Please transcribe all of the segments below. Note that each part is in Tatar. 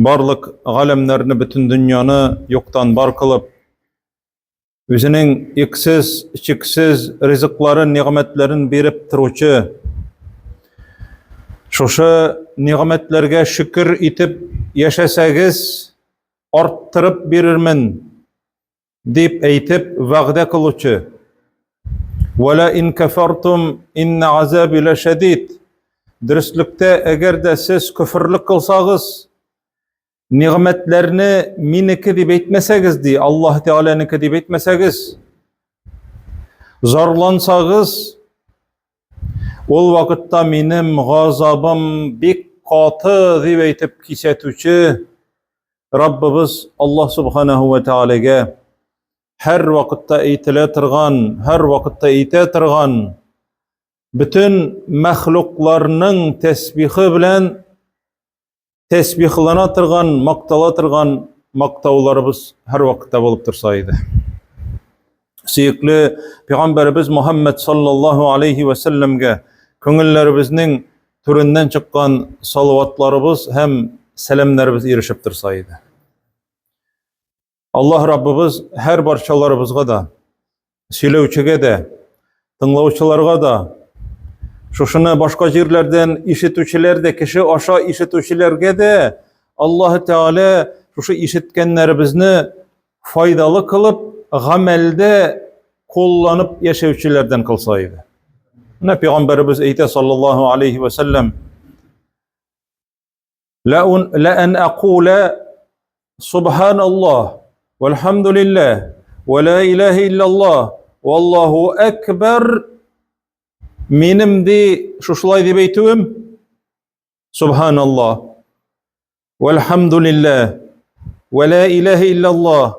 Барлык галәмнәрне, бөтен дөньяны юктан бар кылып, үзенең иксез, чиксез ризыкларын, нигъмәтләрен биреп торучы, шушы нигъмәтләргә шөкер итеп яшәсәгез, арттырып бирермен, дип әйтеп вәгъдә кылучы. Вәлә ин кәфәртум инна азаби ләшәдид. Дөреслектә, әгәр дә сез көферлек кылсагыз, нигъмәтләрне минеке дип әйтмәсәгез, ди, Аллаһ Тәгаләнеке дип әйтмәсәгез, зарлансагыз, ул вакытта минем газабым бик каты дип әйтеп кисәтүче Раббыбыз Аллаһ Субханаһу ва Тәгаләгә һәр вакытта әйтелә торган, һәр вакытта әйтә торган бөтен мәхлукларның тәсбихы белән тәсбихлана торган, мактала торган мактауларыбыз һәр вакытта булып торса иде. Сөекле пәйгамбәребез Мухаммад саллаллаһу алейхи ва сәлләмгә күңелләребезнең түреннән чыккан салаватларыбыз һәм сәламнәребез ирешеп торса иде. Аллаһ Раббыбыз һәр барчаларыбызга да, сөйләүчегә дә, тыңлаучыларга да, шушыны башка җирләрдән ишетүчеләр дә, кеше аша ишетүчеләргә дә Аллаһ Тәгалә шушы ишеткәннәребезне файдалы кылып, гамәлдә кулланып яшәүчеләрдән кылса иде. Менә пәйгамбәребез әйтә саллаллаһу алейхи ва саллям: "Ла ун ла ан акула субханаллаһ вальхамдулиллаһ ва ла илаһа иллаллаһ валлаһу акбар" Минем ди шушылай дип әйтүем Субханаллаһ. Вальхамдулиллаһ. Ва ла илаһа иллаллаһ.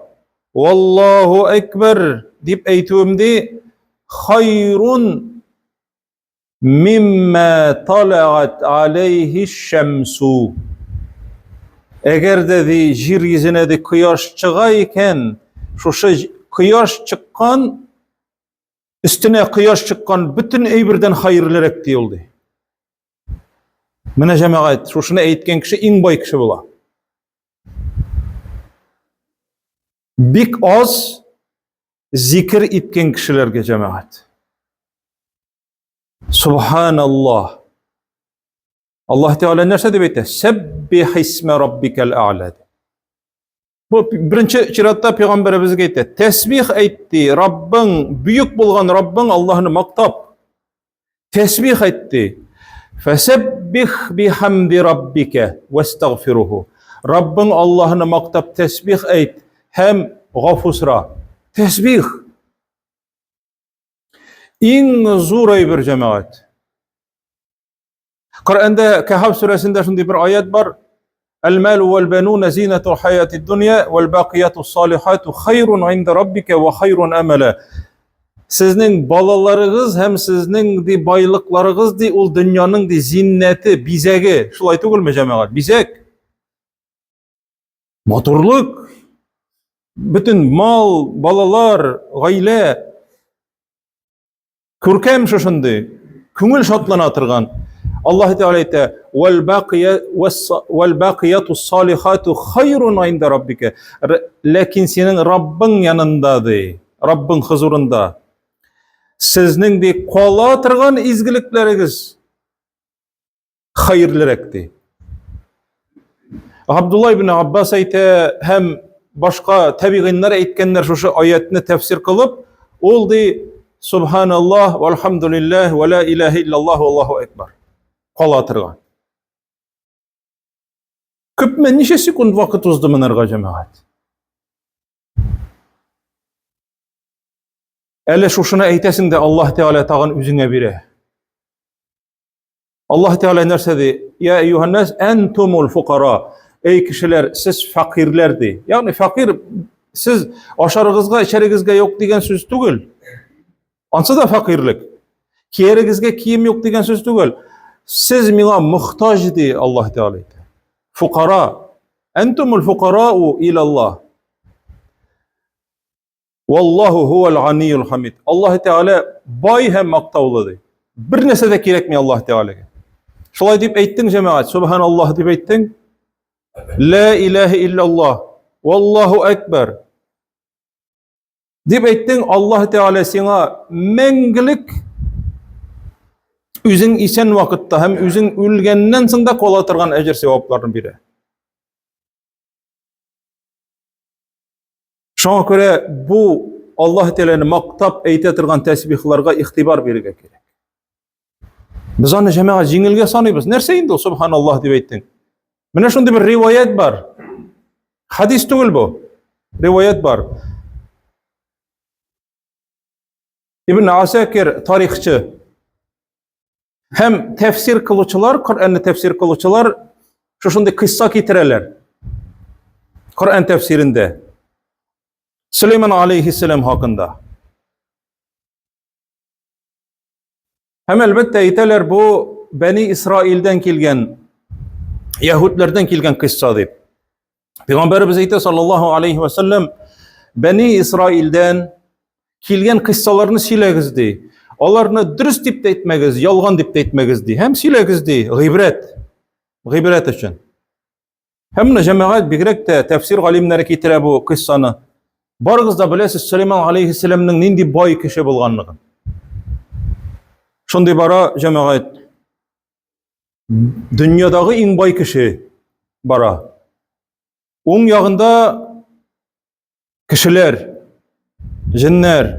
Валлаһу акбар дип әйтүем ди хайрун мимма талаат алейхи шәмсу. Әгәр дә ди җир йөзенә ди кояш чыга икән, шушы кояш чыккан өстенә кояш чыккан бөтен әйбердән хәерлерәк ди ул ди. Менә җәмәгать, шушыны әйткән кеше иң бай кеше була. Бик аз зикер иткән кешеләргә җәмәгать. Субханаллаһ. Аллаһ Тәгалә нәрсә дип әйтә? Сәббих исмә раббикәл а'ла. Бу беренче чиратта пәйгамбәребезгә әйтә. Тәсбих әйтте, Раббың, бөек булган Раббың Аллаһны мактап. Тәсбих әйтте. Фәсәббих бихамди раббика вастагфируху. Раббың Аллаһны мактап тәсбих әйт һәм гафу сора. Тәсбих. Иң зур әйбер җәмәгать. Коръәндә Кәһаф сүрәсендә шундый бер аят бар. Әл-мәлу вәл-бәнуна зинатул хаятид дөнья вәл-бакиятус салихату хайрун инда раббика ва хайрун амала. Сезнең балаларыгыз һәм сезнең ди байлыкларыгыз ди ул дөньяның ди зиннәте, бизәге. Шулай түгелме, җәмәгать? Бизәк. Матурлык. Бөтен мал, балалар, гаилә Күркәм шушындый, күңел шатлана торган. Аллаһ Тәгалә әйтә: "Вәл бакия вәл бакиятус салихату хайрун инда раббика". Ләкин синең Раббың янында ди, Раббың хозурында. Сезнең ди кала торган изгелекләрегез хәерлерәк ди. Абдулла ибн Аббас әйтә һәм башка табигыйннар әйткәннәр шушы аятны тәфсир кылып, ул ди Субханаллах, вальхамдулиллах, ва ла илаһа иллаллах, валлаху акбар. Кала торган. Күпме ничә секунд вакыт узды монарга җәмәгать? Әле шушыны әйтәсең дә Аллаһ Тәгалә тагын үзеңә бирә. Аллаһ Тәгалә нәрсә ди? Я әйюһәннәс, әнтумул фукара. Эй кешеләр, сез фәкыйрьләр ди. Ягъни фәкыйрь сез ашарыгызга, эчәрегезгә юк дигән сүз түгел. Ансы да фәкыйрьлек. Киярегезгә кием юк дигән сүз түгел. Сез миңа мохтаҗ ди Аллаһ Тәгалә. Фукара. Әнтумул фукарау илаллаһ. Валлаху хуал ганиюл хамид. Аллаһ Тәгалә бай һәм мактаулы ди. Бер нәрсә дә кирәкми Аллаһ Тәгаләгә. Шулай дип әйттең, җәмәгать, субханаллаһ дип әйттең. Ла илаһа илляллаһ, валлаһу акбар. Дип әйттең, Аллаһ Тәгалә сиңа мәңгелек үзең исән вакытта һәм үзең үлгәннән соң да кала торган әҗер савапларын бирә. Шуңа күрә бу Аллаһ Тәгаләне мактап әйтә торган тәсбихларга игътибар бирергә кирәк. Без аны җәмәгать җиңелгә саныйбыз. Нәрсә инде ул субханаллаһ дип әйттең? Менә шундый бер риваять бар. Хадис түгел бу. Риваять бар. Ибн Асакир тарихчы һәм тәфсир кылучылар, Коръәнне тәфсир кылучылар шушындый кысса китерәләр. Коръән тәфсирендә. Сөләйман алейхиссәлам хакында. Һәм әлбәттә әйтәләр, бу Бәни Исраилдән килгән, яһүдләрдән килгән кысса дип. Пәйгамбәребез әйтә саллаллаһу алейхи ва саллям, Бәни Исраилдән килгән кыссаларны сөйләгез ди. Аларны дөрес дип тә әйтмәгез, ялган дип тә әйтмәгез ди. Һәм сөйләгез ди, гыйбрәт. Гыйбрәт өчен. Һәм менә җәмәгать бигрәк тә тәфсир галимнәре китерә бу кыссаны. Барыгыз да беләсез Сөләйман алейһиссәламның нинди бай кеше булганлыгын. Шундый бара җәмәгать дөньядагы иң бай кеше бара. Уң ягында кешеләр, җеннәр.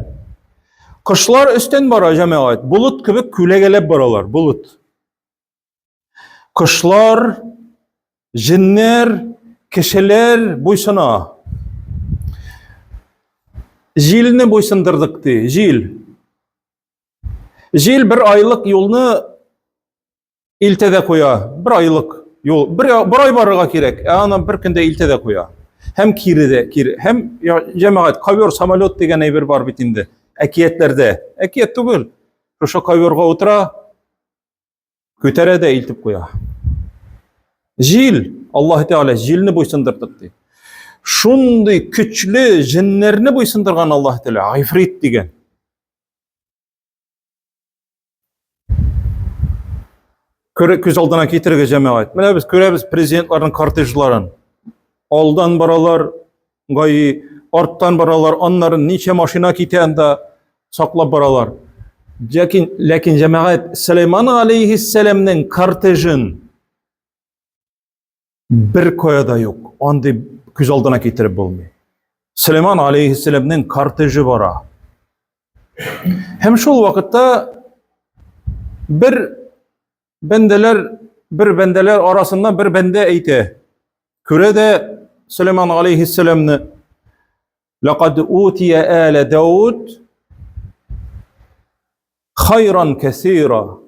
Кошлар өстән бара җәмәгать, болыт кебек күләгәләп баралар, болыт. Кошлар, җеннәр, кешеләр буйсына. Җилне буйсындырдык ди, җил. Җил бер айлык юлны илтә дә куя. Бер айлык юл. Бер, бер ай барырга кирәк, ә аны бер көндә илтә дә куя. Һәм кире дә, кире. Һәм җәмәгать, ковер, самолет дигән әйбер бар бит инде. Әкиятләрдә. Әкият түгел. Шушы коверга утыра, Күтәрә дә илтеп куя. Җил, Аллаһ Тәгалә җилне буйсындырдык ди. Шундый көчле җеннәрне буйсындырган Аллаһ Тәгалә, Гыйфрит дигән. Күз алдына китерегез җәмәгать. Менә без күрәбез президентларның кортежларын. Алдан баралар, ГАИ, арттан баралар, аннары ничә машина китә анда саклап баралар. Ләкин, ләкин җәмәгать Сөләйман алейһиссәламнең кортежын бер кая да юк. Андый күз алдына китереп булмый. Сөләйман алейһиссәламнең кортежы бара. Һәм шул вакытта бер бәндәләр бер бәндәләр арасыннан бер бәндә әйтә. Күрә дә Сөләйман алейһиссәламны Лақад утия аля Дауд хайран кәсира.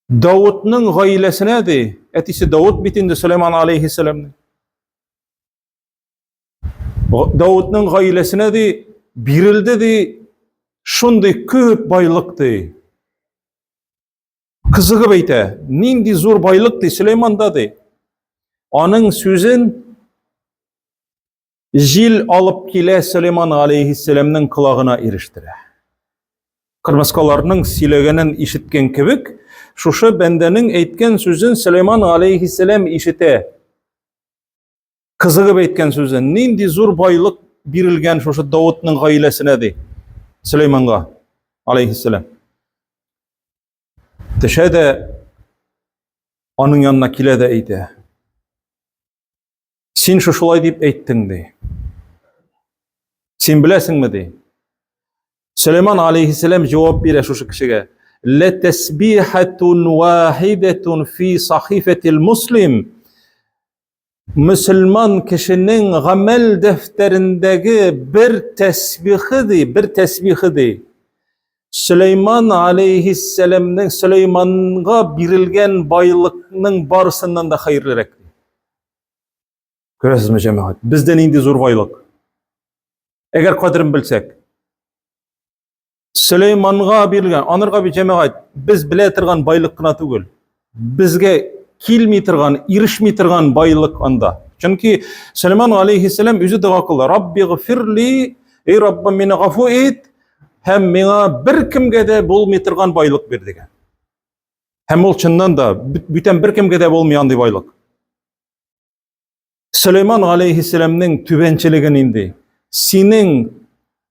Давудның гаиләсенә ди, әтисе Давуд бит инде Сөләйман алейһиссәламның. Давудның гаиләсенә ди бирелде ди шундый күп байлык ди. Кызыгып әйтә, нинди зур байлык ди Сөләйманда ди. Аның сүзен җил алып килә Сөләйман алейһиссәламның колагына ирештерә. Кырмыскаларның сөйләгәнен ишеткән кебек, шушы бәндәнең әйткән сүзен Сөләйман алейһиссәлам ишетә. Кызыгып әйткән сүзе, нинди зур байлык бирелгән шушы Давыдның гаиләсенә ди. Сөләйманга алейхиссәлам. Төшә дә аның янына килә дә әйтә. Син шушылай дип әйттең ди. Син беләсеңме ди. Сөләйман алейхиссәлам җавап бирә шушы кешегә. Лә тәсбихатун вахидатун фи сахифатил муслим. Мөселман кешенең гамәл дәфтәрендәге бер тәсбихы ди, бер тәсбихы ди. Сөләйман алейһиссәламнең Сөләйманга бирелгән байлыкның барысыннан да хәерлерәк. Күрәсезме, җәмәгать? Бездә нинди зур байлык? Әгәр кадерен белсәк. Сөләйманга бирелгән, анырга бит җәмәгать, без белә торган байлык кына түгел. Безгә килми торган, ирешми торган байлык анда. Чөнки Сөләйман алейхиссәлам үзе дога кылды. Рабби гфирли, эй Раббым, мине гафу ит һәм миңа бер кемгә дә булмый торган байлык бир дигән. Һәм ул чыннан да бүтән бер кемгә дә булмый андый байлык. Сөләйман галәйһиссәламнең түбәнчелеге нинди? Синең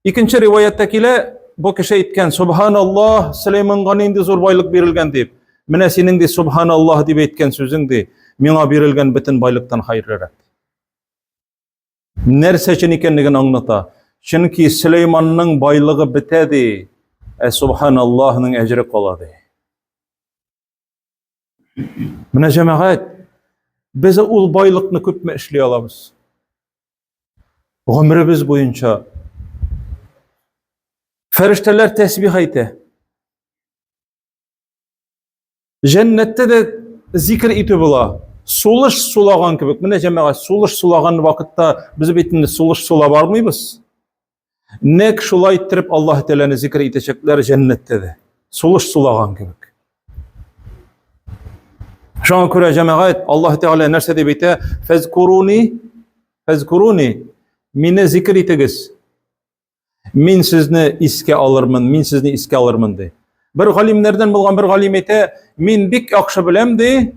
икенче риваятта килә, бу кеше әйткән, Субханаллаһ, Сөләйманга нинди зур байлык бирелгән дип. Менә синең ди Субханаллаһ дип әйткән сүзең ди, миңа бирелгән бөтен байлыктан хәерлерәк. Нәрсә өчен икәнлеген аңлата. Чөнки Сөләйманның байлыгы бетә ди, ә Субханаллаһның әҗере кала ди. Менә җәмәгать, без ул байлыкны күпме эшли алабыз? Гомеребез буенча фәрештәләр тәсбих әйтә. Җәннәттә дә зикр итү була. Сулыш сулаган кебек. Менә җәмәгать, сулыш сулаган вакытта без бит инде сулыш сулап бармыйбыз. Нәк шулай иттереп Аллаһ Тәгаләне зикр итәчәкләр җәннәттә дә. Сулыш сулаган кебек. Шуңа күрә җәмәгать Аллаһ Тәгалә нәрсә дип әйтә? Фәзкуруни, фәзкуруни, мине зикр итегез. Мин сезне искә алырмын, мин сезне искә алырмын ди. Бер галимнәрдән булган бер галим әйтә, мин бик яхшы беләм ди,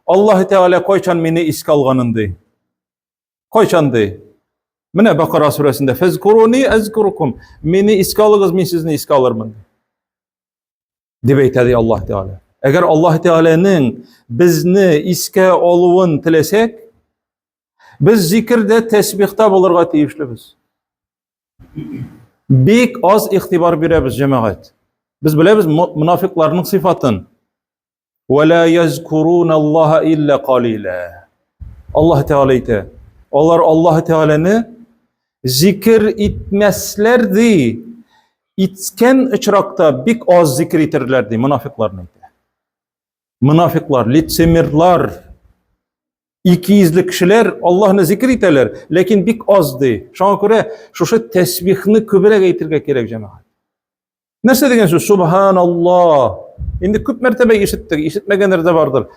Аллаһ Тәгалә кайчан мине искә алганын ди. Кайчан ди? Менә Бакара сүрәсендә фәзкуруни әзкурукум. Мине искә алыгыз, мин сезне искә алырмын. Дип әйтә ди Аллаһ Тәгалә. Әгәр Аллаһ Тәгаләнең безне искә алуын теләсәк, без зикердә, тәсбихта булырга тиешлебез. Бик аз игътибар бирәбез, җәмәгать. Без беләбез мунафикларның сыйфатын. Ва ла язкуруна Аллаһа илля калила. Аллаһ Тәгалә әйтә. Алар Аллаһ Тәгаләне зикер итмәсләр ди. Иткән очракта бик аз зикер итерләр ди, мунафикларны әйтә. Мунафиклар, лицемерлар, икейөзле кешеләр Аллаһны зикер итәләр, ләкин бик аз ди. Шуңа күрә шушы тәсбихны күбрәк әйтергә кирәк, җәмәгать. Нәрсә дигән сүз? Субханаллаһ. Инде күп мәртәбә ишеттек, ишетмәгәннәр дә бардыр.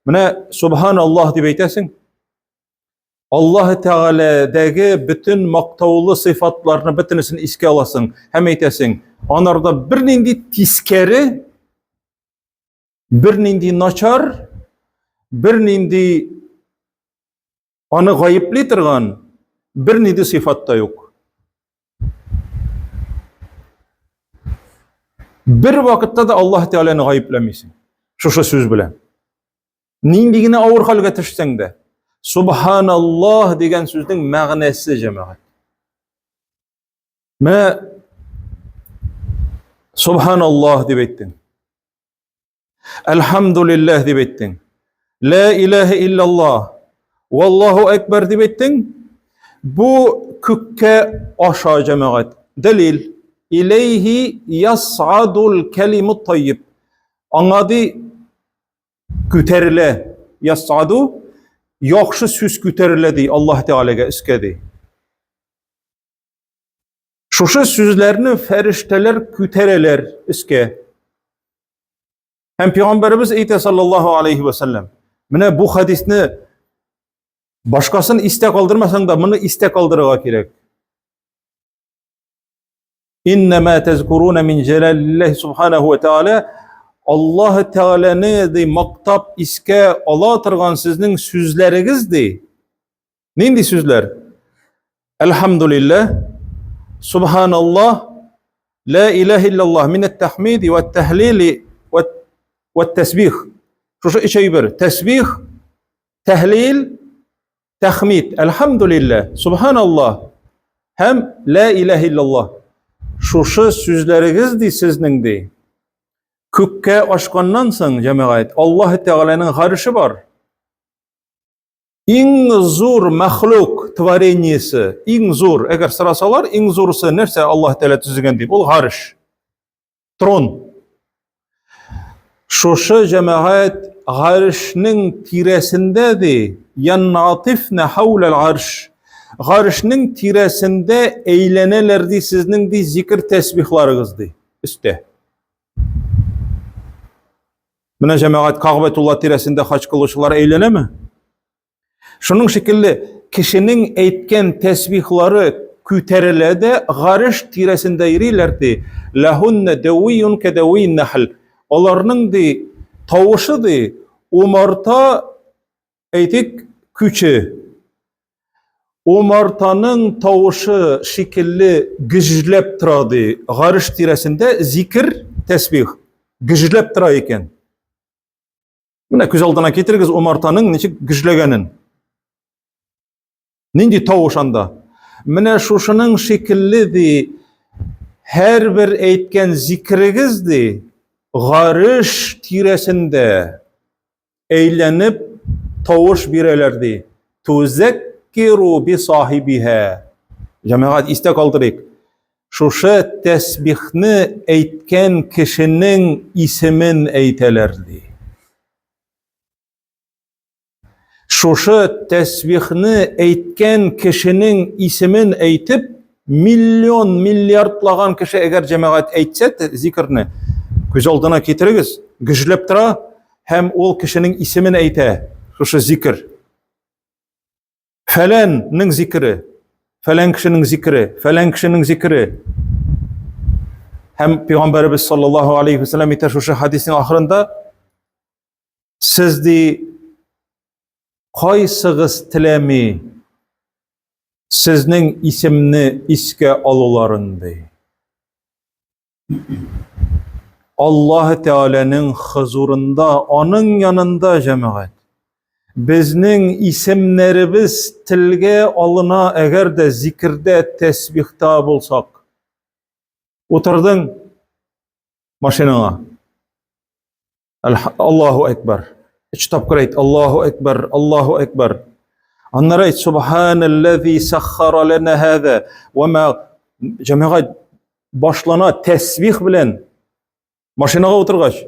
Менә субханаллаһ дип әйтәсең. Аллаһ Тәгаләдәге бөтен мактаулы сыйфатларны бөтенесен искә аласың һәм әйтәсең, анарда бернинди тискәре, бернинди начар, бернинди Аны гаепли торган бернинди сыйфат та юк. Бер вакытта да Аллаһ Тәгаләне гаепләмисең. Шушы сүз белән. Нинди генә авыр хәлгә төшсәң дә, Субханаллаһ дигән сүзнең мәгънәсе җәмәгать. Менә Субханаллаһ дип әйттең. Әлхәмдулилләһ дип әйттең. Лә иләһә илляллаһ. Валлаһу әкбәр дип әйттең. Бу күккә аша җәмәгать. Дәлил. Иләйһи ясадул кәлимут таййиб. Аңа ди күтәрелә. Ясаду яхшы сүз күтәрелә ди Аллаһ Тәгаләгә өскә ди. Шушы сүзләрне фәрештәләр күтәрәләр өскә. Һәм пәйгамбәребез әйтә саллаллаһу алейхи ва саллям. Менә бу хадисне башкасын истә калдырмасаң да, моны истә калдырырга кирәк. Иннама тазкуруна мин җәлалиллаһи субханаху ва тааля. Аллаһ Тәгаләне ди мактап искә ала торган сезнең сүзләрегез ди. Нинди сүзләр? Әлхәмдулилләһ, Субханаллаһ, Ла илаһ иллаллаһ, мин ат-тахмиди ва тахлили ва тасбих. Шушы өч әйбер. Тасбих, тәхлил, тәхмид. Әлхәмдулилләһ, Субханаллаһ һәм Ла илаһ иллаллаһ. Шушы сүзләрегез ди сезнең ди. Күккә ашканнан соң, җәмәгать, Аллаһ Тәгаләнең гарше бар. Иң зур мәхлук творениесе, иң зур, әгәр сорасалар, иң зурысы нәрсә Аллаһ Тәгалә төзегән дип, ул гарш. Трон. Шушы җәмәгать гаршның тирәсендә ди, яннатифна хаулал арш. Гаршның тирәсендә әйләнәләр ди сезнең ди зикр тәсбихларыгыз ди, өстә. Менә җәмәгать Кагъбәтулла тирәсендә хаҗ кылучылар әйләнәме? Шуның шикелле кешенең әйткән тәсбихлары күтәрелә дә гареш тирәсендә йөриләр ди. Ләһунна дәвиюн кәдәви нәхл. Аларның ди тавышы ди умарта әйтик күче. Умартаның тавышы шикелле гөжләп тора ди. Гарыш тирәсендә зикер, тәсбих гөжләп тора икән. Менә күз алдына китерегез умартаның ничек гөжләгәнен. Нинди тавыш анда? Менә шушының шикелле ди, һәрбер әйткән зикрегез ди, гарыш тирәсендә әйләнеп тавыш бирәләр ди. Тузәккиру би сахибиһә. Җәмәгать истә калдырыйк. Шушы тәсбихне әйткән кешенең исемен әйтәләр ди. Шушы тәсбихне әйткән кешенең исемен әйтеп, миллион, миллиардлаган кеше әгәр җәмәгать әйтсә зикрне, күз алдына китерегез, гөжләп тора һәм ул кешенең исемен әйтә, шушы зикр. Фәләннең зикре, фәлән кешенең зикре, фәлән кешенең зикре. Һәм Пәйгамбәребез саллаллаһу алейхи ва сәлләм әйтә шушы хадисның ахырында, Сез ди кайсыгыз теләми сезнең исемне искә алуларын ди. Аллаһ Тәгаләнең хозурында, аның янында җәмәгать. Безнең исемнәребез телгә алына, әгәр дә зикердә, тәсбихта булсак. Утырдың машинаңа. Аллаһу әкбәр. Өч тапкыр әйт, Аллаһу әкбәр, Аллаһу әкбәр. Аннары әйт, Субханаллази саххара лана хаза ва ма җәмәгать башлана тәсбих белән. Машинага утыргач,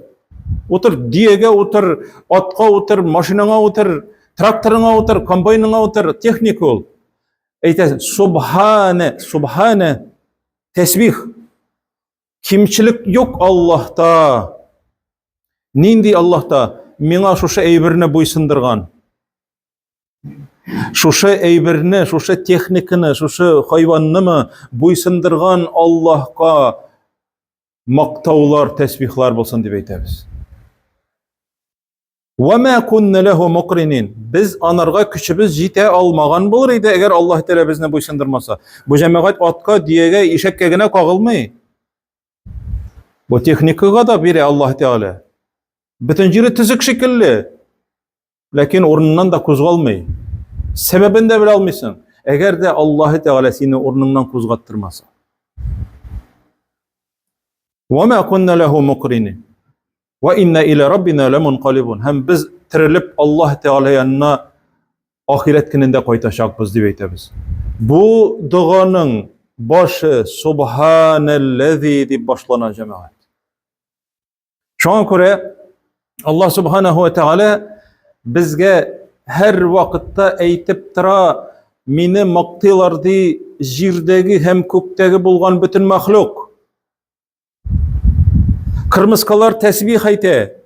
утыр, диягә утыр, атка утыр, машинаңа утыр, тракторыңа утыр, комбайныңа утыр, техника ул. Әйтәсең, Субхане, Субхане, тәсбих. Кимчелек юк Аллаһта. Нинди Аллаһта? Миңа шушы әйберне буйсындырган. Шушы әйберне, шушы техниканы, шушы хайваннымы буйсындырган Аллаһка мактаулар, тәсбихлар булсын дип әйтәбез. Ва ма кунна лаху мукринин. Без анарга көчебез җитә алмаган булыр иде, әгәр Аллаһ Тәгалә безне буйсындырмаса. Бу җәмәгать атка, дөягә, ишәккә генә кагылмый. Бу техникага да бирә Аллаһ Тәгалә. Бөтен җире төзек шикелле. Ләкин урыныннан да кузгалмый. Сәбәбен дә белә алмыйсың. Әгәр дә Аллаһ Тәгалә сине урыныңнан кузгаттырмаса. Ва ма кунна лаху мукринин. Ва инна иля раббина ламункалибун. Һәм без терелеп Аллаһ Тәгалә янына ахирәт көнендә кайтачакбыз дип әйтәбез. Бу доганың башы субханаллази дип башлана җәмәгать. Шуңа күрә Аллаһ субханаһу ва тәгалә безгә һәр вакытта әйтеп тора, мине мактыйлар ди җирдәге һәм күктәге булган бөтен мәхлук. Кырмыскалар тәсбих әйтә.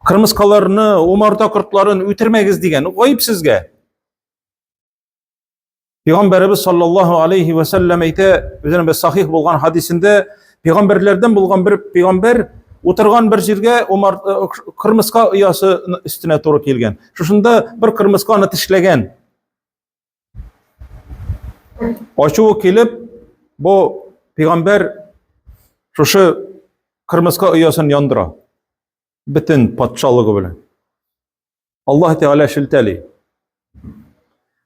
Кырмыскаларны, умарта кортларын үтермәгез дигән. Гаеп сезгә. Пәйгамбәребез саллаллаһу алейхи ва сәлләм әйтә, үзенең бер сахих булган хадисендә, пәйгамбәрләрдән булган бер пәйгамбәр утырган бер җиргә умар э, кырмыска оясы өстенә туры килгән. Шушында бер кырмыска аны тешләгән. Ачуы килеп, бу пәйгамбәр шушы кырмыска оясын яндыра. Бөтен патшалыгы белән. Аллаһ Тәгалә шелтәли.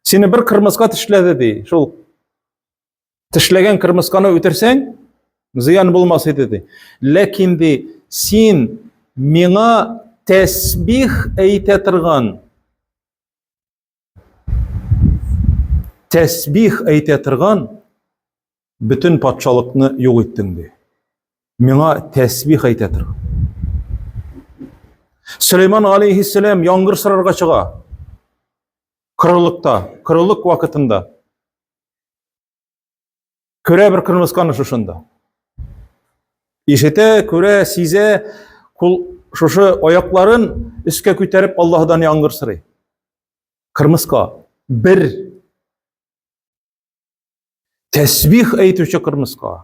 Сине бер кырмыска тешләде ди. Шул тешләгән кырмысканы үтерсәң, зыян булмас иде ди. Ләкин ди, син миңа тәсбих әйтә торган тәсбих әйтә торган бөтен патшалыкны юк иттең ди. Миңа тәсбих әйтә торган. Сөләйман алейхиссәлам яңгыр сорарга чыга. Корылыкта, корылык вакытында. Күрә бер кырмысканы шушында. Ишетә, күрә, сизә, кул шушы аякларын өскә күтәреп Аллаһдан яңгыр сорый. Кырмыска бер тәсбих әйтүче кырмыска.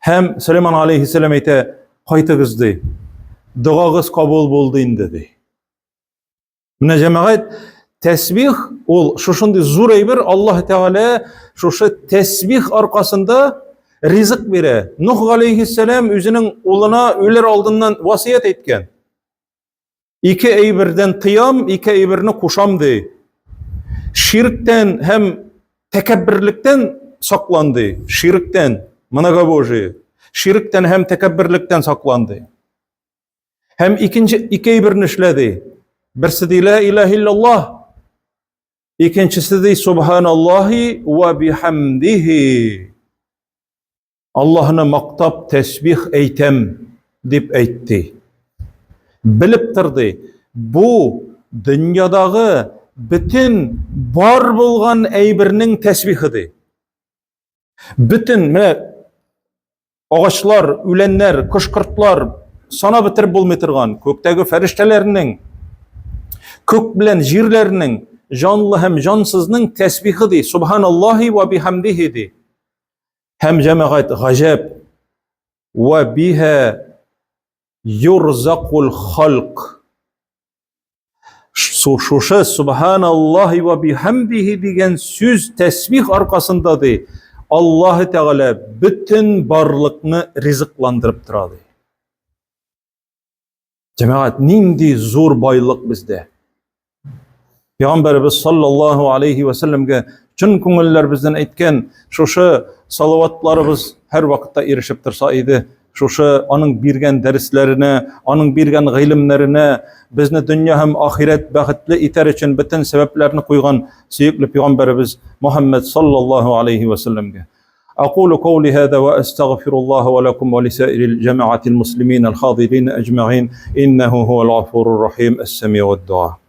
Һәм Сөләйман алейхиссәлам әйтә, кайтыгыз ди. Догагыз кабул булды инде ди. Менә җәмәгать Тәсбих ул шушындый зур әйбер, Аллаһ Тәгалә шушы тәсбих аркасында ризык бирә. Нух галәйһиссәлам үзенең улына үлер алдыннан васыять әйткән. Ике әйбердән тыям, ике әйберне кушам ди. Ширктән һәм тәкәбберлектән саклан ди. Ширктән, многобожие. Ширктән һәм тәкәбберлектән саклан ди. Һәм икенче ике әйберне эшлә ди. Берсе ди ла илаһ иллаллаһ. Икенчесе ди субханаллаһи ва бихамдихи. Аллаһны мактап тәсбих әйтәм дип әйтте. Белеп тор ди. Бу дөньядагы бөтен бар булган әйбернең тәсбихы ди. Бөтен менә Агачлар, үләннәр, кош-кортлар санап бетереп булмый торган күктәге фәрештәләрнең, күк белән җирләрнең, җанлы һәм җансызның тәсбихы ди, субханаллаһи ва бихамдихи ди. Һәм җәмәгать гаҗәп ва биһа юрзакул халк. Шушы субханаллаһи ва бихамдихи дигән сүз тәсбих аркасында ди, Аллаһы Тәгалә бөтен барлыкны ризыкландырып тора ди. Җәмәгать, нинди зур байлык бездә. Пәйгамбәребез саллаллаһу алейхи ва сәлләмгә чын күңелләребездән әйткән шушы салаватларыбыз һәр вакытта ирешеп торса иде. Шушы аның биргән дәресләренә, аның биргән гыйлемнәренә безне дөнья һәм ахирәт бәхетле итәр өчен бөтен сәбәпләрне куйган сөекле пәйгамбәребез Мухаммад саллаллаһу алейхи ва сәлләмгә. أقول قولي هذا وأستغفر الله ولكم ولسائر الجماعة المسلمين الحاضرين أجمعين إنه هو الغفور الرحيم السميع الدعاء.